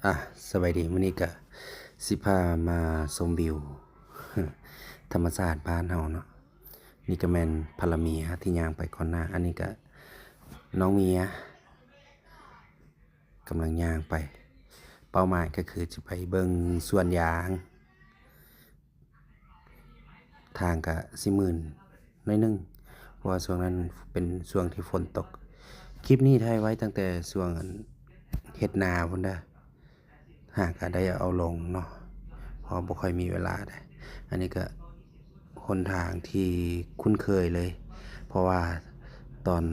ອ່ະ ສະບາຍດີ ມື້ນີ້ກະຊິພາມາຊົມວິວທຳມະຊາດບ້ານເຮົາເນາະ. ນີ້ກະແມ່ນພະລະເມຍທີ່ຍ່າງໄປກ່ອນໜ້າ, ອັນນີ້ກະນ້ອງເມຍກຳລັງຍ່າງໄປ. ເປົ້າໝາຍກະຄືຈະໄປເບິ່ງສວນຢາງ. ທາງກະຊິມື່ນໜ້ອຍໜຶ່ງ ເພາະວ່າຊ່ວງນັ້ນເປັນຊ່ວງທີ່ຝົນຕົກ. ຄລິບນີ້ຖ່າຍໄວ້ຕັ້ງແຕ່ຊ່ວງ ອັນ ເຮັດນາພຸ້ນເດີ້, ຫາກະໄດ້ເອົາລົງເນາະ ເພາະວ່າບໍ່ຄ່ອຍມີເວລາເດ້. ອັນນີ້ກະຫົນທາງທີ່ຄຸ້ນເຄີຍເລີຍ ເພາະວ່າຕອນ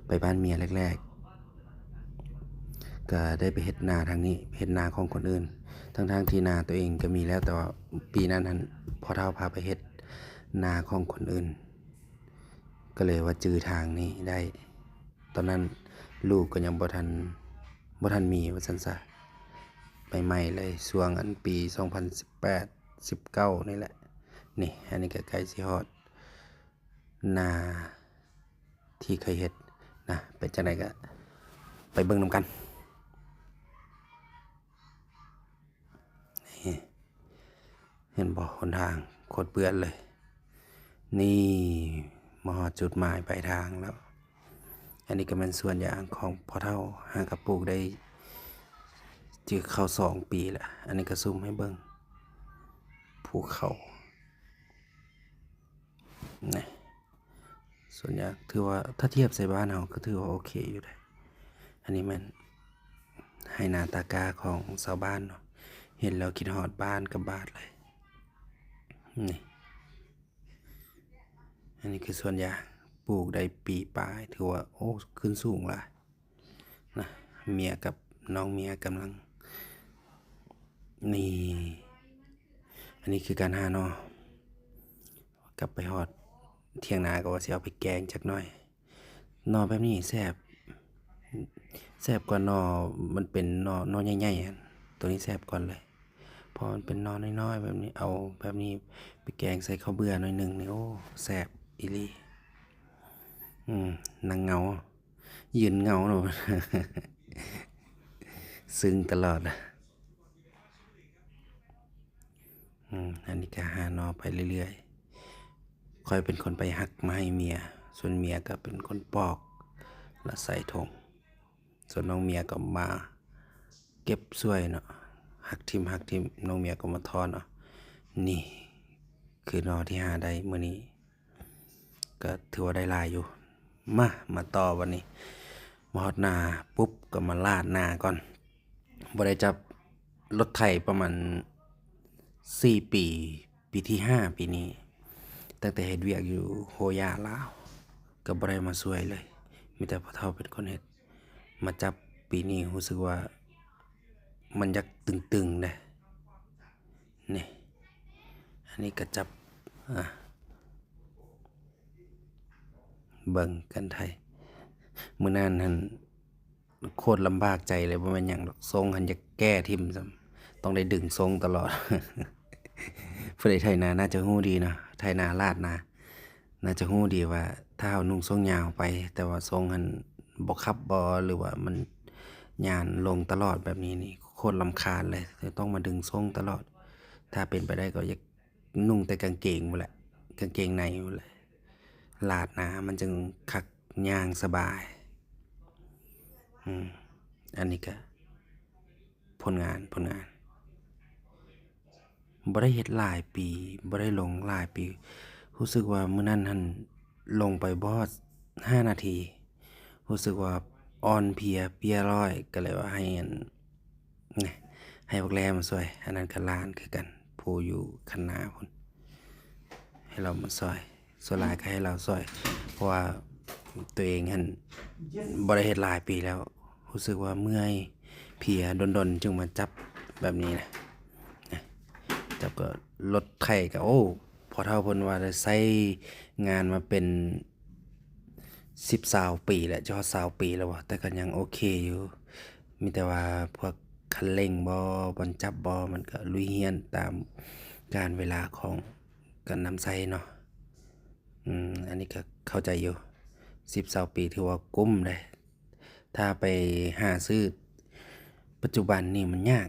ໄປບ້ານເມຍແລກໆ ກະໄດ້ໄປເຮັດນາທາງນີ້, ເຮັດນາຂອງຄົນອື່ນ ທັງໆທີ່ນາໂຕເອງກະມີແລ້ວ, ແຕ່ວ່າປີນັ້ນຫັ້ນພໍ່ເຖົ້າພາໄປເຮັດນາຂອງຄົນອື່ນ ກະເລີຍວ່າຈື່ທາງນີ້ໄດ້. ຕອນນັ້ນລູກກະຍັງບໍ່ທັນ ບໍ່ທັນມີວ່າຊັ້ນຊະ, ໃໝ່ໆເລີຍ ຊ່ວງ ອັນ ປີສອງພັນສິບແປດ ສິບເກົ້ານີ້ແຫຼະ. ນີ້ ອັນນີ້ກະໃກ້ຊິຮອດນາ ທີ່ເຄີຍເຮັດນະ, ເປັນຈັ່ງໃດກະໄປເບິ່ງນຳກັນ. ນີ້ ເຫັນບໍ່ ຫົນທາງໂຄດເປື້ອນເລີຍ. ນີ້ ມາຮອດຈຸດໝາຍປາຍທາງແລ້ວ. ອັນນີ້ກະແມ່ນສວນຢາງຂອງພໍ່ເຖົ້າ, ຫາກະປູກໄດ້ຈື່ເຂົ້າສອງປີແລ້ວ. ອັນນີ້ກະຊູມໃຫ້ເບິ່ງພູເຂົາ. ນີ້ ສວນຢາງຖືວ່າ ຖ້າທຽບໃສ່ບ້ານເຮົາກະຖືວ່າໂອເຄຢູ່ເດ້. ອັນນີ້ແມ່ນໄຮ່ນາຕາກ້າຂອງຊາວບ້ານເນາະ, ເຫັນແລ້ວຄິດຮອດບ້ານກັບບາດເລີຍ. ນີ້ ອັນນີ້ຄືສວນຢາງ ປູກໄດ້ປີປາຍ ຖືວ່າ ໂອ້ ຂຶ້ນສູງຫຼາຍ. ນະ ເມຍກັບນ້ອງເມຍກຳລັງ ນີ້ ອັນນີ້ຄືການຫາໜໍ່. ກັບໄປຮອດຖຽງນາກະວ່າຊິເອົາໄປແກງຈັກໜ້ອຍ. ໜໍ່ແບບນີ້ແຊບ ແຊບກວ່າໜໍ່ ມັນເປັນໜໍ່ ໜໍ່ໃຫຍ່ໆຫັ້ນ, ໂຕນີ້ແຊບກວ່າເລີຍ ເພາະມັນເປັນໜໍ່ນ້ອຍໆແບບນີ້. ເອົາແບບນີ້ໄປແກງໃສ່ເຂົ້າເບືອໜ້ອຍໜຶ່ງນີ້ ໂອ້ ແຊບອີ່ຫຼີ. ອືມ ນັ່ງເຫງົາ ຢືນເຫງົາເນາະ ຊຶ້ງຕະຫຼອດ. ອືມ ອັນນີ້ກະຫາໜໍ່ໄປເລື້ອຍໆ. ຂ້ອຍເປັນຄົນໄປຫັກມາໃຫ້ເມຍ, ສ່ວນເມຍກະເປັນຄົນປອກ ລະໃສ່ຖົງ. ສ່ວນນ້ອງເມຍກະມາເກັບຊ່ວຍເນາະ, ຫັກຖິ້ມ ຫັກຖິ້ມ ນ້ອງເມຍກະມາຖອນເອົາ. ນີ້ຄືໜໍ່ທີ່ຫາໄດ້ມື້ນີ້ ກະຖືວ່າໄດ້ຫຼາຍຢູ່. ມາ ມາຕໍ່ບັດນີ້ ມາຮອດນາປຸບກະມາລາດນາກ່ອນ. ບໍ່ໄດ້ຈັບລົດໄຖປະມານສີ່ປີ, ປີທີຫ້າປີນີ້. ຕັ້ງແຕ່ເຮັດວຽກຢູ່ໂຮຢາລາວ ກະບໍ່ໄດ້ມາຊ່ວຍເລີຍ, ມີແຕ່ພໍ່ເຖົ້າເປັນຄົນເຮັດ. ມາຈັບປີນີ້ຮູ້ສຶກວ່າມັນຢາກຕຶງໆເດ້. ນີ້ ອັນນີ້ກະຈັບ ອາ ເບິ່ງກັນໄທ. ມື້ນັ້ນຫັ້ນໂຄດລຳບາກໃຈເລີຍ, ບໍ່ແມ່ນຫຍັງດອກ ຊົງຫັ້ນຢາກແກ້ຖິ້ມຊ້ຳ, ຕ້ອງໄດ້ດຶງຊົງຕະຫຼອດ. ຜູ້ໃດໄຖນາໜ້າຈະຮູ້ດີເນາະ, ໄຖນາລາດນາ ໜ້າຈະຮູ້ດີວ່າ ຖ້າເຮົານຸ່ງສົ້ງຍາວໄປ ແຕ່ວ່າສົ້ງຫັ້ນບໍ່ຂັບບໍ ຫຼືວ່າມັນຍານລົງຕະຫຼອດແບບນີ້ນີ້ ໂຄດລຳຄານເລີຍ, ຕ້ອງມາດຶງສົ້ງຕະຫຼອດ. ຖ້າເປັນໄປໄດ້ກໍຢາກນຸ່ງແຕ່ກາງເກງພຸ້ນແຫຼະ, ກາງເກງໃນພຸ້ນແຫຼະ, ລາດໜ້າມັນຈຶ່ງຄັກ, ຍ່າງສະບາຍ. ອືມ ອັນນີ້ກະຜົນງານ, ຜົນງານ. ບໍ່ໄດ້ເຮັດຫຼາຍປີ, ບໍ່ໄດ້ລົງຫຼາຍປີ. ຮູ້ສຶກວ່າມື້ນັ້ນຫັ້ນລົງໄປບໍ່ຮອດຫ້ານາທີ, ຮູ້ສຶກວ່າອ່ອນເພຍ, ເພຍຫຼາຍ, ກະເລີຍວ່າໃຫ້ອັນ ໃຫ້ບັກແລ້ມາຊ່ວຍ. ອັນນັ້ນກະຫຼານຄືກັນ, ຜູ້ຢູ່ຄັນນາພຸ້ນ, ໃຫ້ລາວມາຊ່ວຍ. ສ່ວນຫຼາຍກະໃຫ້ລາວຊ່ວຍ ເພາະວ່າໂຕເອງຫັ້ນບໍ່ໄດ້ເຮັດຫຼາຍປີແລ້ວ, ຮູ້ສຶກວ່າເມື່ອຍເພຍດົນໆຈຶ່ງມາຈັບແບບນີ້ນະ. ຈັບກະລົດໄຖກະ ໂອ້ ພໍ່ເຖົ້າເພິ່ນວ່າໄດ້ໃຊ້ງານມາເປັນສິບຊາວປີແລ້ວ, ຈະຮອດຊາວປີແລ້ວບໍ, ແຕ່ກະຍັງໂອເຄຢູ່. ມີແຕ່ວ່າພວກຄັນເລັ່ງບໍ ບ່ອນຈັບບໍ ມັນກະລຸຍຮຽນຕາມການເວລາຂອງ ການນຳໃຊ້ເນາະ. ອືມ ອັນນີ້ກະເຂົ້າໃຈຢູ່, ສິບຊາວປີຖືວ່າກຸ້ມເດ້. ຖ້າໄປຫາຊື້ ປັດຈຸບັນນີ້ມັນຍາກ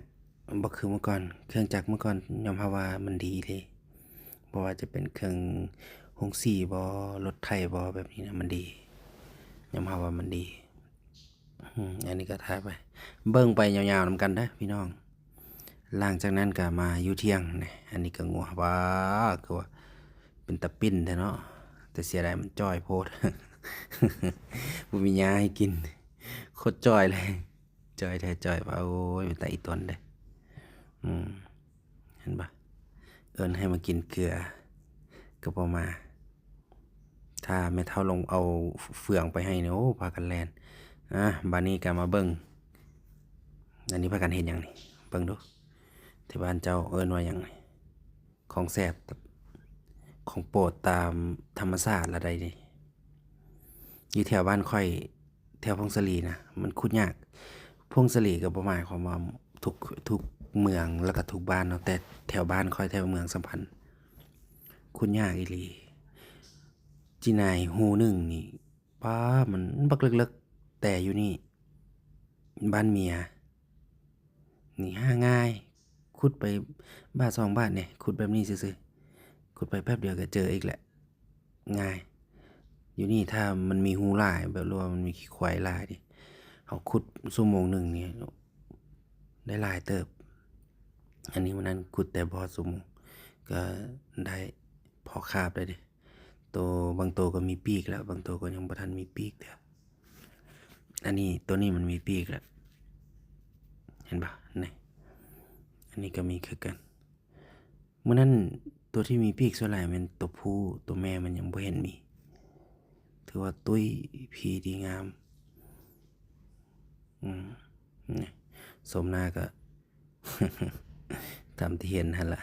ບໍ່ຄືເມື່ອກ່ອນ. ເຄື່ອງຈັກເມື່ອກ່ອນຍອມຮັບວ່າມັນດີເລີຍ ບໍ່ວ່າຈະເປັນເຄື່ອງໂຮງສີບໍ່ ລົດໄຖບໍ່ ແບບນີ້ນະ ມັນດີ ຍອມຮັບວ່າມັນດີ. ອືມ ອັນນີ້ກໍຖ່າຍໄປ ເບິ່ງໄປຍາວໆນຳກັນເດີພີ່ນ້ອງ. ຫຼັງຈາກນັ້ນກໍມາຢູ່ທ່ຽງນີ້ ອັນນີ້ກໍງົວ ວ້າ ຄືວ່າເປັນຕາປິ່ນແທ້ເນາະ ແຕ່ເສຍດາຍມັນຈ່ອຍໂພດ ບໍ່ມີຫຍ້າໃຫ້ກິນ ໂຄດຈ່ອຍເລີຍ ຈ່ອຍແທ້ຈ່ອຍວ່າ ໂອ້ຍ ເປັນຕາອີ່ຕົນເດ້. ອືມ ເຫັນບໍ່ ເອີ້ນໃຫ້ມາກິນເກືອກໍບໍ່ມາ ຖ້າແມ່ເຖົ້າລົງເອົາເຟືອງໄປໃຫ້ນີ້ ໂອ້ ພາກັນແລ່ນ. ອ່າ ບາດນີ້ກໍມາເບິ່ງ ອັນນີ້ພາກັນເຮັດຫຍັງນີ້ ເບິ່ງດູ ແຖວບ້ານເຈົ້າເອີ້ນວ່າຫຍັງນີ້? ຂອງແຊບ ຂອງໂປດຕາມທຳມະຊາດລະໃດນີ້. ຢູ່ແຖວບ້ານຂ້ອຍ ແຖວຜົ້ງສາລີນະ ມັນຂຸດຍາກ. ຜົ້ງສາລີກໍບໍ່ໝາຍຄວາມວ່າທຸກ ທຸກເມືອງ ແລ້ວກໍທຸກບ້ານເນາະ ແຕ່ແຖວບ້ານຂ້ອຍ ແຖວເມືອງສຳພັນ ຂຸດຍາກອີ່ຫຼີ. ຈີນາຍຮູໜຶ່ງນີ້ ປ້າ ມັນບັກເລິກໆ ແຕ່ຢູ່ນີ້ ບ້ານເມຍ ນີ້ຫາງ່າຍ ຂຸດໄປບາດສອງບາດນີ້ ຂຸດແບບນີ້ຊື່ໆ ຂຸດໄປແປັບດຽວກໍເຈີອີກແຫຼະ ງ່າຍ. ຢູ່ນີ້ຖ້າມັນມີຮູຫຼາຍ ແບບ ຫຼືວ່າມັນມີຂີ້ຄວາຍຫຼາຍນີ້ ເຮົາຂຸດຊົ່ວໂມງໜຶ່ງນີ້ໄດ້ຫຼາຍເຕີບ. ອັນນີ້ມື້ນັ້ນຂຸດແຕ່ບໍ່ຮອດຊົ່ວໂມງ ກໍໄດ້ພໍຄາບໄດ້ເດ. ໂຕ ບາງໂຕກໍມີປີກແລ້ວ ບາງໂຕກໍຍັງບໍ່ທັນມີປີກເທື່ອ. ອັນນີ້ ໂຕນີ້ມັນມີປີກແລ້ວ ເຫັນບໍ່ ນີ້ ອັນນີ້ກໍມີຄືກັນ. ມື້ນັ້ນໂຕທີ່ມີປີກສ່ວນຫຼາຍແມ່ນໂຕຜູ້ ໂຕແມ່ມັນຍັງບໍ່ເຫັນມີ ຖືວ່າຕຸ້ຍພີດີງາມ. ອືມ ນີ້ ສົມໜ້າກໍ ຕາມທີ່ເຫັນຫັ້ນລະ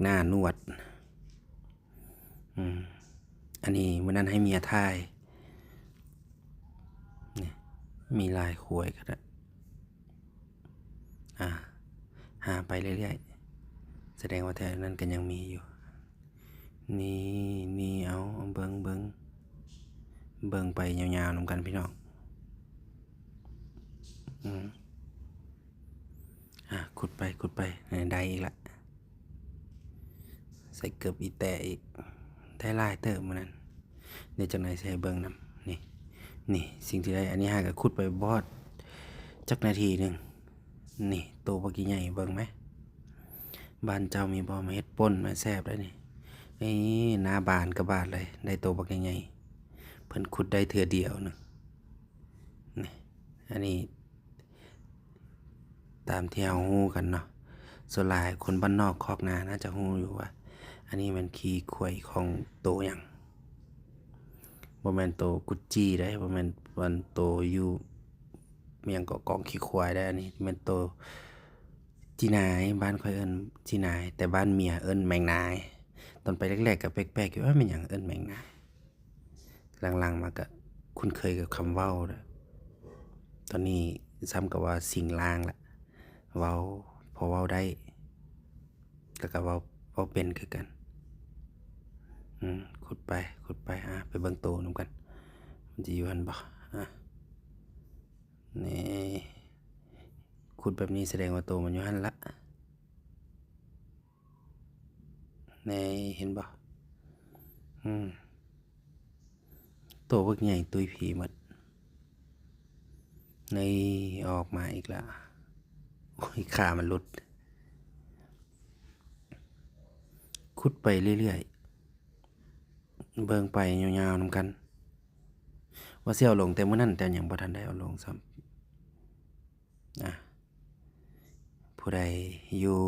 ໜ້າໜວດ. ອືມ ອັນນີ້ມື້ນັ້ນໃຫ້ເມຍຖ່າຍ ນີ້ ມີລາຍຄວາຍກໍໄດ້ ອ່າ ຫາໄປເລື້ອຍໆ ສະແດງວ່າແຖວນັ້ນກໍຍັງມີຢູ່. ນີ້ ນີ້ ເອົາ ເບິ່ງ ເບິ່ງ ເບິ່ງໄປຍາວໆນຳກັນພີ່ນ້ອງ. ອືມ ອ່າ ຂຸດໄປ ຂຸດໄປ ເອີ ໄດ້ອີກລະ ໃສ່ເກີບອີແຕະອີກ ໄດ້ຫຼາຍເຕີບມື້ນັ້ນ. ດຽວຈັກໜ່ອຍຊິໃຫ້ເບິ່ງນຳ ນີ້ ນີ້ ສິ່ງທີ່ໄດ້ ອັນນີ້ຫາກໍຂຸດໄປບໍ່ຮອດຈັກນາທີໜຶ່ງ. ນີ້ ໂຕບັກໃຫຍ່ໆ ເບິ່ງແມ ບ້ານເຈົ້າມີບໍ່ ມາເຮັດປົ່ນ ມາແຊບໄດ໋ນີ້. ນີ້ ໜ້າບານກະບາດເລີຍ ໄດ້ໂຕບັກໃຫຍ່ໆ ເພິ່ນຂຸດໄດ້ເທື່ອດຽວໜຶ່ງ. ນີ້ ອັນນີ້ຕາມທີ່ເຮົາຮູ້ກັນເນາະ ສ່ວນຫຼາຍຄົນບ້ານນອກຄອກນາໜ້າຈະຮູ້ຢູ່ວ່າ ອັນນີ້ແມ່ນຂີ້ຄວາຍຂອງໂຕຫຍັງ. ບໍ່ແມ່ນໂຕກຸດຈີໄດ໋ ບໍ່ແມ່ນ ອັນໂຕຢູ່ ຫຍັງເກາະ ກອງຂີ້ຄວາຍໄດ໋. ອັນນີ້ແມ່ນໂຕຈີນາຍ ບ້ານຂ້ອຍເອີ້ນຈີນາຍ ແຕ່ບ້ານເມຍເອີ້ນແມງນາຍ. ຕອນໄປແລກໆກໍແປກໆຢູ່ ວ່າແມ່ນຫຍັງເອີ້ນແມງນາຍ. ຫຼັງໆມາກໍຄຸ້ນເຄີຍກັບຄຳເວົ້າແລ້ວ. ຕອນນີ້ຊ້ຳກັບວ່າສິງລ່າງລະ ເວົ້າ ພໍເວົ້າໄດ້ ແລ້ວກໍເວົ້າ ເວົ້າເປັນຄືກັນ. ອືມ ຂຸດໄປ ຂຸດໄປ ອ່າ ໄປເບິ່ງໂຕນຳກັນ ມັນຈະຢູ່ຫັ້ນບໍ່? ອ່າ ນີ້ ຂຸດແບບນີ້ສະແດງວ່າໂຕມັນຢູ່ຫັ້ນລະ. ນີ້ ເຫັນບໍ່? ອືມ ໂຕບັກໃຫຍ່ຕຸ້ຍພີໝົດ. ນີ້ ອອກມາອີກລະ. ໂອ້ຍ ຂາມັນຫຼຸດ. ຂຸດໄປເລື້ອຍໆ ເບິ່ງໄປຍາວໆນຳກັນ ວ່າຊິເອົາລົງແຕ່ມື້ນັ້ນ ແຕ່ຍັງບໍ່ທັນໄດ້ເອົາລົງຊ້ຳ. ອ່າ ຜູ້ໃດຢູ່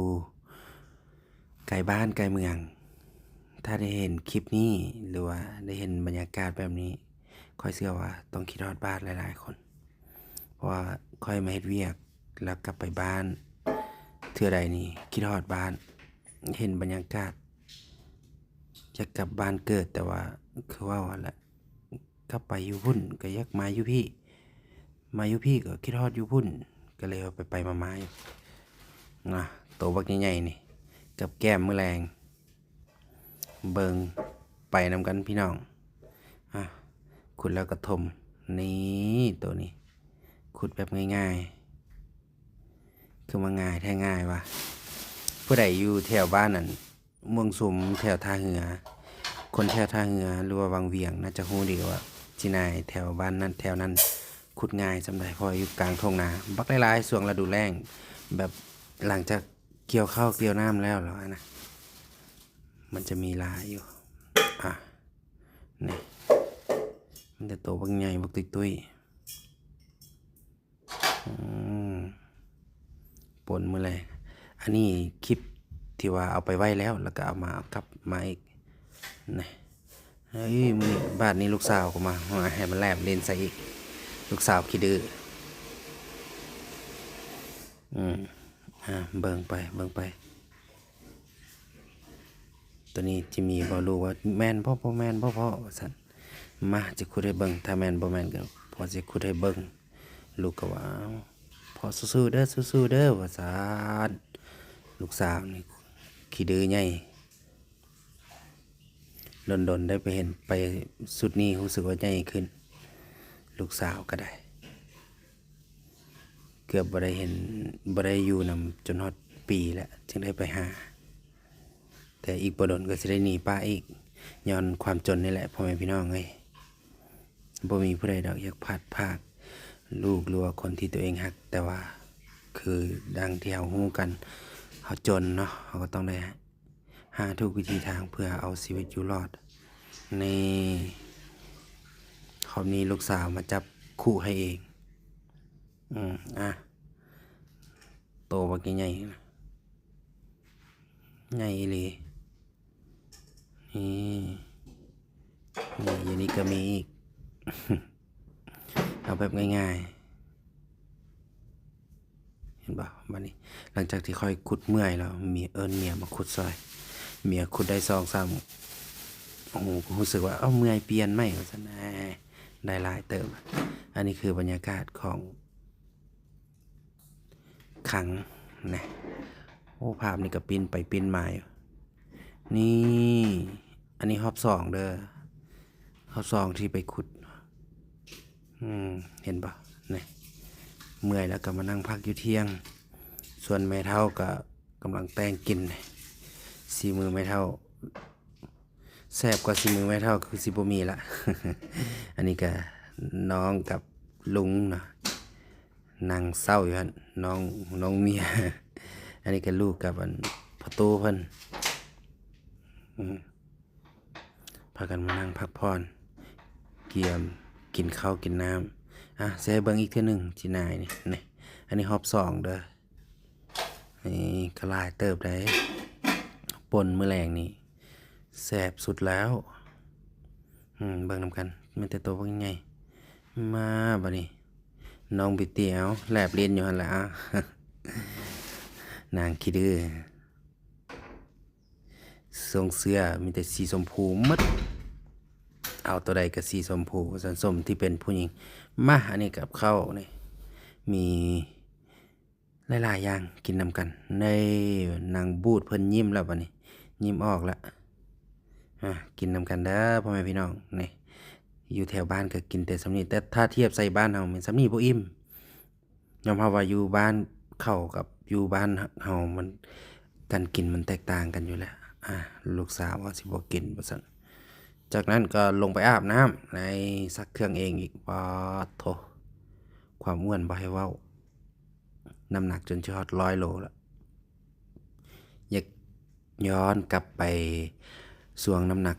ໄກບ້ານໄກເມືອງ ຖ້າໄດ້ເຫັນຄລິບນີ້ ຫຼືວ່າໄດ້ເຫັນບັນຍາກາດແບບນີ້ ຂ້ອຍເຊື່ອວ່າຕ້ອງຄິດຮອດບ້ານຫຼາຍໆຄົນ. ເພາະວ່າຂ້ອຍມາເຮັດວຽກ ແລ້ວກັບໄປບ້ານເທື່ອໃດນີ້ ຄິດຮອດບ້ານ ເຫັນບັນຍາກາດ ຢາກກັບບ້ານເກີດ. ແຕ່ວ່າຄືເວົ້າຫັ້ນແຫຼະ ກັບໄປຢູ່ພຸ້ນກໍຢາກມາຢູ່ພີ້ ມາຢູ່ພີ້ກໍຄິດຮອດຢູ່ພຸ້ນ ກໍເລີຍວ່າໄປໆມາໆຢູ່ນະ. ໂຕບັກໃຫຍ່ໆນີ້ ກັບແກ້ມມື້ແລງ ເບິ່ງໄປນຳກັນພີ່ນ້ອງ. ອ່າ ຂຸດແລ້ວກໍຖົມ. ນີ້ ໂຕນີ້ ຂຸດແບບງ່າຍໆ ຄືວ່າງ່າຍແທ້ງ່າຍວ່າ ຜູ້ໃດຢູ່ແຖວບ້ານນັ້ນ ມ່ວງສຸມ ແຖວທ່າເຮືອ ຄົນແຖວທ່າເຮືອ ຫຼືວ່າວັງວຽງ ໜ້າຈະຮູ້ດີວ່າ ຈີນາຍແຖວບ້ານນັ້ນແຖວນັ້ນ ຂຸດງ່າຍສ່ຳໃດ ເພາະວ່າຢູ່ກາງທົ່ງນາ ບັກຫຼາຍໆ ຊ່ວງລະດູແລ້ງ ແບບຫຼັງຈາກກ່ຽວເຂົ້າກ່ຽວນ້ຳແລ້ວລະນະ ມັນຈະມີຫຼາຍຢູ່ ອາ ນີ້ ມັນຈະໂຕບັກໃຫຍ່ບັກຕຸ້ຍໆ ອືມ ປົ່ນມື້ແລງ ອັນນີ້ຄລິບທີ່ວ່າເອົາໄປໄວ້ແລ້ວ ແລ້ວກໍເອົາມາ ເອົາກັບມາອີກ ນີ້ ເອີຍ ມື້ນີ້ ບາດນີ້ລູກສາວກໍມາ ໃຫ້ມັນແລບຫຼິ້ນໃສ່ອີກ ລູກສາວຂີ້ດື້ ອືມ ອ່າ ເບິ່ງໄປ ເບິ່ງໄປ ໂຕນີ້ຈະມີບໍ່ ລູກວ່າ ແມ່ນບໍ່ ບໍ່ແມ່ນບໍ່ພໍ່ ວ່າຊັ້ນ ມາ ຈະຂຸດໃຫ້ເບິ່ງ ຖ້າແມ່ນບໍ່ແມ່ນກໍພໍ່ຊິຂຸດໃຫ້ເບິ່ງ ລູກກໍວ່າ ພໍ່ສູ້ໆເດີ ສູ້ໆເດີ ວ່າຊັ້ນ ລູກສາວນີ້ຂີ້ດື້ໃຫຍ່ ດົນໆໄດ້ໄປເຫັນ ໄປຊຸດນີ້ຮູ້ສຶກວ່າໃຫຍ່ຂຶ້ນ ລູກສາວກໍໄດ້ ເກືອບບໍ່ໄດ້ເຫັນ ບໍ່ໄດ້ຢູ່ນຳຈົນຮອດປີແລ້ວ ຈຶ່ງໄດ້ໄປຫາ ແຕ່ອີກບໍ່ດົນກໍຊິໄດ້ໜີປ້າອີກ ຍ້ອນຄວາມຈົນນີ້ແຫຼະ ພໍ່ແມ່ພີ່ນ້ອງເອີຍ ບໍ່ມີຜູ້ໃດດອກຢາກພັດພາກລູກ ຫຼືວ່າຄົນທີ່ຕົວເອງຮັກ ແຕ່ວ່າຄືດັ່ງທີ່ເຮົາຮູ້ກັນ ເຮົາຈົນເນາະ ເຮົາກໍຕ້ອງໄດ້ ຫາທຸກວິທີທາງເພື່ອເອົາຊີວິດຢູ່ລອດ ນີ້ ຮອບນີ້ລູກສາວມາຈັບຄຸໃຫ້ເອງ ອືມ ອ່ະ ໂຕບັກໃຫຍ່ໆ ໃຫຍ່ອີ່ຫຼີ ນີ້ ນີ້ ຢູ່ນີ້ກໍມີອີກ ເອົາແບບງ່າຍໆ ເຫັນບໍ່? ບາດນີ້ ຫຼັງຈາກທີ່ຂ້ອຍຂຸດເມື່ອຍແລ້ວ ເມຍ ເອີ້ນເມຍມາຂຸດຊ່ອຍ ເມຍຂຸດໄດ້ສອງສາມຮູ ກໍຮູ້ສຶກວ່າ ເອີ ເມື່ອຍ ປ່ຽນໃໝ່ ວ່າຊັ້ນ ໄດ້ຫຼາຍເຕີບ. ອັນນີ້ຄືບັນຍາກາດຂອງຄັງນະ. ໂອ້ ພາບນີ້ກໍປິ່ນໄປປິ່ນມາຢູ່. ນີ້ ອັນນີ້ຮອບສອງເດີ. ຮອບສອງທີ່ໄປຂຸດ ອືມ ເຫັນບໍ່ ນີ້ ເມື່ອຍແລ້ວກໍມານັ່ງພັກຢູ່ທ່ຽງ. ສ່ວນແມ່ເຖົ້າກໍກຳລັງແຕ່ງກິນ. ສີມືແມ່ເຖົ້າ ແຊບກວ່າສີມືແມ່ເຖົ້າຄືຊິບໍ່ມີລະ. ອັນນີ້ກໍນ້ອງກັບລຸງເນາະ. ນັ່ງເສົ້າຢູ່ຫັ້ນ ນ້ອງ ນ້ອງເມຍ. ອັນນີ້ກໍລູກກັບອັນພໍ່ຕູ້ເພິ່ນ ອືມ ພາກັນມານັ່ງພັກຜ່ອນ ກຽມກິນເຂົ້າກິນນ້ຳ. ອ່ະ ຊິໃຫ້ເບິ່ງອີກເທື່ອໜຶ່ງ ຈີນາຍນີ້ ນີ້ ອັນນີ້ຮອບສອງເດີ. ນີ້ກໍຫຼາຍເຕີບໃດ໋ ປົ່ນມື້ແລງນີ້ ແຊບສຸດແລ້ວ. ອືມ ເບິ່ງນຳກັນ ມີແຕ່ໂຕບັກໃຫຍ່. ມາ ບາດນີ້ ນ້ອງບິວຕີ້ ເອົາ ແລບຫຼິ້ນຢູ່ຫັ້ນແຫຼະ ເອົາ ນາງຂີ້ດື້. ຊົງເສື້ອມີແຕ່ສີຊົມພູໝົດ ເອົາໂຕໃດກໍສີຊົມພູ ວ່າຊັ້ນ ສົມທີ່ເປັນຜູ້ຍິງ. ມາ ອັນນີ້ກັບເຂົ້ານີ້ ມີ ຫຼາຍໆຢ່າງກິນນຳກັນ. ນີ້ ນາງບູດເພິ່ນຍິ້ມແລ້ວ ບາດນີ້ຍິ້ມອອກແລ້ວ. ອ່າ ກິນນຳກັນເດີ ພໍ່ແມ່ພີ່ນ້ອງ. ນີ້ ຢູ່ແຖວບ້ານກໍກິນແຕ່ສ່ຳນີ້ ແຕ່ຖ້າທຽບໃສ່ບ້ານເຮົາແມ່ນສ່ຳນີ້ບໍ່ອີ່ມ. ຍອມຮັບວ່າຢູ່ບ້ານເຂົາກັບຢູ່ບ້ານເຮົາ ມັນ ການກິນມັນແຕກຕ່າງກັນຢູ່ແລ້ວ. ອ່າ ລູກສາວວ່າຊິບໍ່ກິນ ວ່າຊັ້ນ. ຈາກນັ້ນກໍລົງໄປອາບນ້ຳ ໃນ ຊັກເຄື່ອງເອງອີກ. ປາດໂທ້ ຄວາມອ້ວນບໍ່ໃຫ້ເວົ້າ. ນ້ຳໜັກຈົນຊິຮອດຮ້ອຍໂລລະ. ຢາກຍ້ອນກັບໄປຊ່ວງນ້ຳໜັກ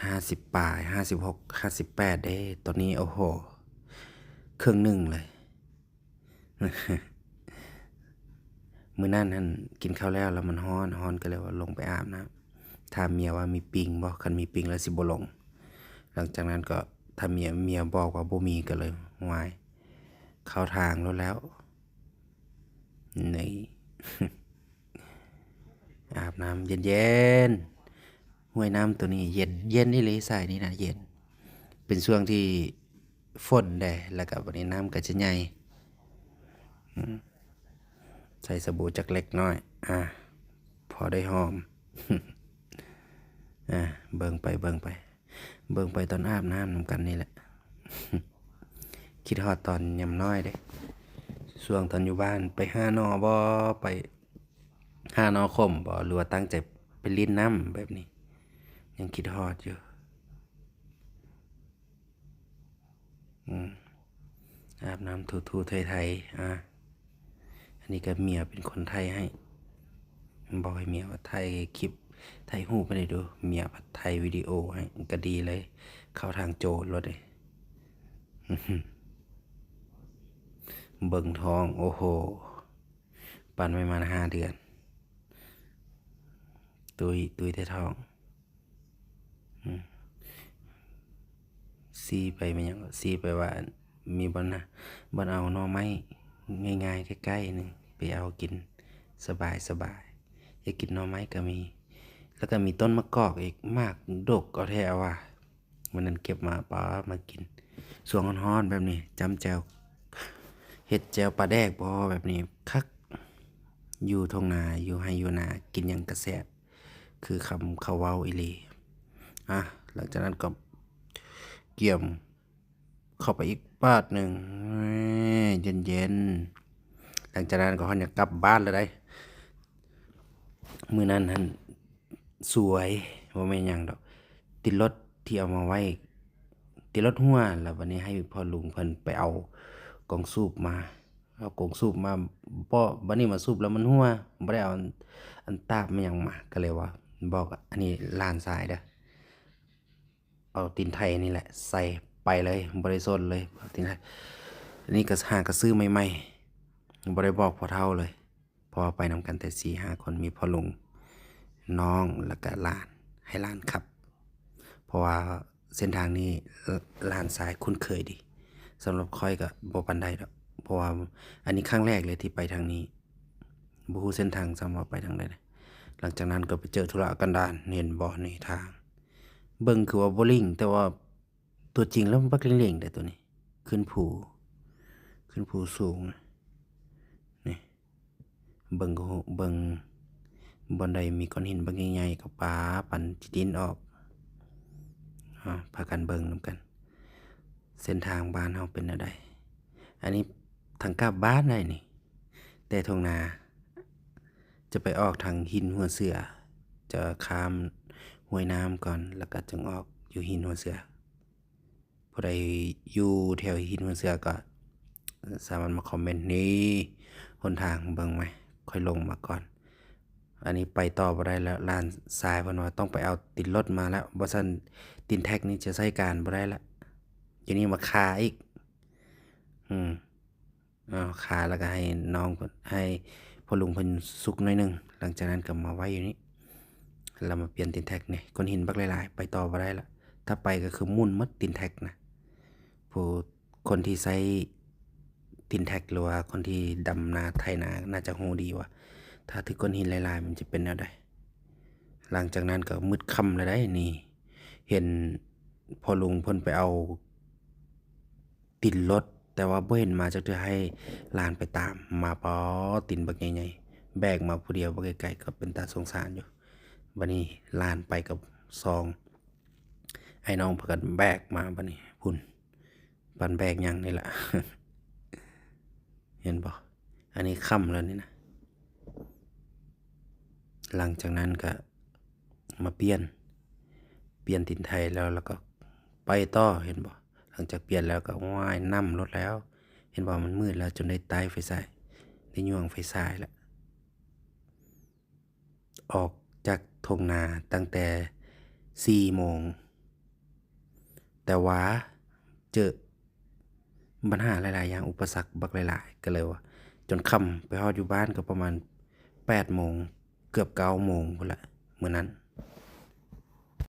ຫ້າສິບປາຍ ຫ້າສິບຫົກ ຫ້າສິບແປດເດ້. ຕອນນີ້ ໂອ້ໂຫ ເຄິ່ງໜຶ່ງເລີຍ. ມື້ນັ້ນຫັ້ນກິນເຂົ້າແລ້ວ ແລ້ວມັນຮ້ອນ ຮ້ອນກໍເລີຍວ່າລົງໄປອາບນ້ຳ ຖາມເມຍວ່າມີປິງບໍ່ ຄັນມີປິງແລ້ວຊິບໍ່ລົງ. ຫຼັງຈາກນັ້ນກໍຖາມເມຍ ເມຍບອກວ່າບໍ່ມີ ກໍເລີຍ ຫວາຍ ເຂົ້າທາງໂລດແລ້ວ. ນີ້ ອາບນ້ຳເຢັນໆ. ຫ້ວຍນ້ຳໂຕນີ້ເຢັນ ເຢັນອີ່ຫຼີ ສາຍນີ້ນະເຢັນ. ເປັນຊ່ວງທີ່ຝົນເດ້ ແລ້ວກໍບາດນີ້ນ້ຳກໍຈະໃຫຍ່. ອືມ ໃສ່ສະບູຈັກເລັກນ້ອຍ ອ່າ ພໍໄດ້ຫອມ. ອ່າ ເບິ່ງໄປ ເບິ່ງໄປ ເບິ່ງໄປຕອນອາບນ້ຳນຳກັນນີ້ແຫຼະ. ຄິດຮອດຕອນຍາມນ້ອຍເດ້. ຊ່ວງຕອນຢູ່ບ້ານໄປຫາໜໍ່ບໍ່ ໄປຫາໜໍ່ຂົມບໍ່ ຫຼືວ່າຕັ້ງໃຈໄປຫຼິ້ນນ້ຳແບບນີ້ ຍັງຄິດຮອດຢູ່. ອືມ ອາບນ້ຳ ຖູໆ ໄຖໆ ອາ ອັນນີ້ກໍເມຍເປັນຄົນໄຖໃຫ້ ບອກໃຫ້ເມຍວ່າໄຖຄລິບ ໄຖຮູບໃຫ້ແດ່ດູ ເມຍພັດໄຖວິດີໂອໃຫ້ ກໍດີເລີຍ ເຂົ້າທາງໂຈນໂລດເດ້. ເບິ່ງທ້ອງ ໂອ້ໂຫ ປັນໄວ້ມາຫ້າເດືອນ ຕຸ້ຍ ຕຸ້ຍແຕ່ທ້ອງ. ອືມ ຊີ້ໄປແມ່ນຫຍັງ ຊີ້ໄປວ່າມີບ່ອນນະ ບ່ອນເອົາໜໍ່ໄມ້ງ່າຍໆ ໃກ້ໆ ໜຶ່ງ ໄປເອົາກິນສະບາຍໆ ຢາກກິນໜໍ່ໄມ້ກໍມີ ແລ້ວກໍມີຕົ້ນມະກອກອີກ ໝາກດົກເອົາແທ້ວ່າ. ມື້ນັ້ນເກັບມາ ປາດ ມາກິນຊ່ວງຮ້ອນໆ ແບບນີ້ ຈ້ຳແຈ່ວ ເຮັດແຈ່ວປາແດກບໍ່ ແບບນີ້ຄັກ. ຢູ່ທົ່ງນາ ຢູ່ໄຮ່ຢູ່ນາ ກິນຫຍັງກໍແຊບ ຄືຄຳເຂົາເວົ້າອີ່ຫຼີ. ອາ ຫຼັງຈາກນັ້ນກໍກຽມເຂົ້າໄປອີກບາດໜຶ່ງ ເຢັນໆ. ຫຼັງຈາກນັ້ນກໍຮອດຍາມກັບບ້ານແລ້ວໃດ໋. ມື້ນັ້ນຫັ້ນ ສວຍ ບໍ່ແມ່ນຫຍັງດອກ ຕິດລົດທີ່ເອົາມາໄວ້ ຕິດລົດຮົ່ວ ແລ້ວບັດນີ້ໃຫ້ພໍ່ລຸງເພິ່ນໄປເອົາກອງສູບມາ ເອົາກອງສູບມາ ບໍ່ ບັດນີ້ມາສູບແລ້ວມັນຮົ່ວ ບໍ່ໄດ້ເອົາອັນ ອັນຕາບແມ່ນຫຍັງມາ ກໍເລີຍວ່າ ບອກ ອັນນີ້ຫຼານຊາຍເດີ້ ເອົາຕີນໄຖນີ້ແຫຼະໃສ່ໄປເລີຍ ບໍ່ໄດ້ສົນເລີຍ ເອົາຕີນໄຖ. ອັນນີ້ກໍຫາກໍຊື້ໃໝ່ໆ ບໍ່ໄດ້ບອກພໍ່ເຖົ້າເລີຍ. ເພາະວ່າໄປນຳກັນແຕ່ສີ່ຫ້າຄົນ ມີພໍ່ລຸງ ນ້ອງ ແລ້ວກະຫຼານ ໃຫ້ຫຼານຂັບ ເພາະວ່າເສັ້ນທາງນີ້ ຫຼານຊາຍຄຸ້ນເຄີຍດີ. ສຳລັບຂ້ອຍກະບໍ່ປານໃດດອກ ເພາະວ່າອັນນີ້ຄັ້ງແລກເລີຍທີ່ໄປທາງນີ້ ບໍ່ຮູ້ເສັ້ນທາງຊ້ຳວ່າໄປທາງໃດ. ຫຼັງຈາກນັ້ນກໍໄປເຈີທຸລະກັນດານ ເຫັນບໍ່ນີ້ທາງ ເບິ່ງຄືວ່າບໍ່ລິງ ແຕ່ວ່າຕົວຈິງແລ້ວມັນບັກເຫຼັງໆ ເດ້ຕົວນີ້ ຂຶ້ນພູ ຂຶ້ນພູສູງ ນີ້. ເບິ່ງກໍຮູ້ ເບິ່ງບ່ອນໃດມີກ້ອນຫີນບັກໃຫຍ່ໆ ກໍປາປັນຊິດີ້ນອອກ. ເຮົາພາກັນເບິ່ງນຳກັນ ເສັ້ນທາງບ້ານເຮົາເປັນແນວໃດ. ອັນນີ້ທາງກັບບ້ານໃດນີ້ ແຕ່ທົ່ງນາ ຈະໄປອອກທາງຫີນຫົວເສືອ ຈະຂ້າມຫ້ວຍນ້ຳກ່ອນ ແລ້ວກໍຈຶ່ງອອກຢູ່ຫີນຫົວເສືອ. ຜູ້ໃດຢູ່ແຖວຫີນຫົວເສືອກໍສາມາດມາຄອມເມັນນີ້ ຫົນທາງເບິ່ງໄໝ ຂ້ອຍລົງມາກ່ອນ. ອັນນີ້ໄປຕໍ່ບໍ່ໄດ້ແລ້ວ ຫຼານຊາຍເພິ່ນວ່າຕ້ອງໄປເອົາຕີນລົດມາແລ້ວ ບໍ່ຊັ້ນຕີນແທັກນີ້ຈະໃຊ້ການບໍ່ໄດ້ລະ. ຢູ່ນີ້ມາຄາອີກ ອືມ ເອົາ ຄາແລ້ວກໍໃຫ້ນ້ອງເພິ່ນ ໃຫ້ພໍ່ລຸງເພິ່ນສຸກໜ້ອຍໜຶ່ງ ຫຼັງຈາກນັ້ນກໍມາໄວ້ຢູ່ນີ້ ແລ້ວມາປ່ຽນຕີນແທັກນີ້ ກ້ອນຫີນບັກຫຼາຍໆ ໄປຕໍ່ບໍ່ໄດ້ລະ. ຖ້າໄປກໍຄືໝຸ່ນໝົດຕີນແທັກນະ. ຜູ້ ຄົນທີ່ໃຊ້ຕີນແທັກ ຫຼືວ່າຄົນທີ່ດຳນາໄຖນາ ໜ້າຈະຮູ້ດີວ່າ ຖ້າຖືກກ້ອນຫີນຫຼາຍໆ ມັນຈະເປັນແນວໃດ. ຫຼັງຈາກນັ້ນກໍມືດຄ່ຳແລ້ວໃດ໋ນີ້ ເຫັນພໍ່ລຸງເພິ່ນໄປເອົາ ຕີນລົດ ແຕ່ວ່າບໍ່ເຫັນມາຈັກເທື່ອ ໃຫ້ຫຼານໄປຕາມມາ ປາ ຕີນບັກໃຫຍ່ໆ ແບກມາຜູ້ດຽວ ບັກໄກໆ ກໍເປັນຕາສົງສານຢູ່. ບັດນີ້ຫຼານໄປກັບສອງອ້າຍນ້ອງ ພາກັນແບກມາ ບັດນີ້ພຸ້ນ ປານແບກຫຍັງນີ້ລະ ເຫັນບໍ່? ອັນນີ້ຄ່ຳແລ້ວນີ້ນະ. ຫຼັງຈາກນັ້ນກະມາປ່ຽນ ປ່ຽນຕີນໄຖແລ້ວ ແລ້ວກໍໄປຕໍ່ ເຫັນບໍ່? ຫຼັງຈາກປ່ຽນແລ້ວກໍ ໂອ້ຍ ນຳລົດແລ້ວ ເຫັນບໍ່? ມັນມືດແລ້ວ ຈົນໄດ້ໄຕ້ໄຟສາຍ ໄດ້ຍ່ວງໄຟສາຍແລ້ວ ອອກຈາກທົ່ງນາຕັ້ງແຕ່ສີ່ໂມງ ແຕ່ວ່າເຈີບັນຫາຫຼາຍໆຢ່າງ ອຸປະສັກບັກຫຼາຍໆ ກໍເລີຍວ່າຈົນຄ່ຳ ໄປຮອດຢູ່ບ້ານກໍປະມານແປດໂມງ ເກືອບເກົ້າໂມງພຸ້ນລະ ມື້ນັ້ນ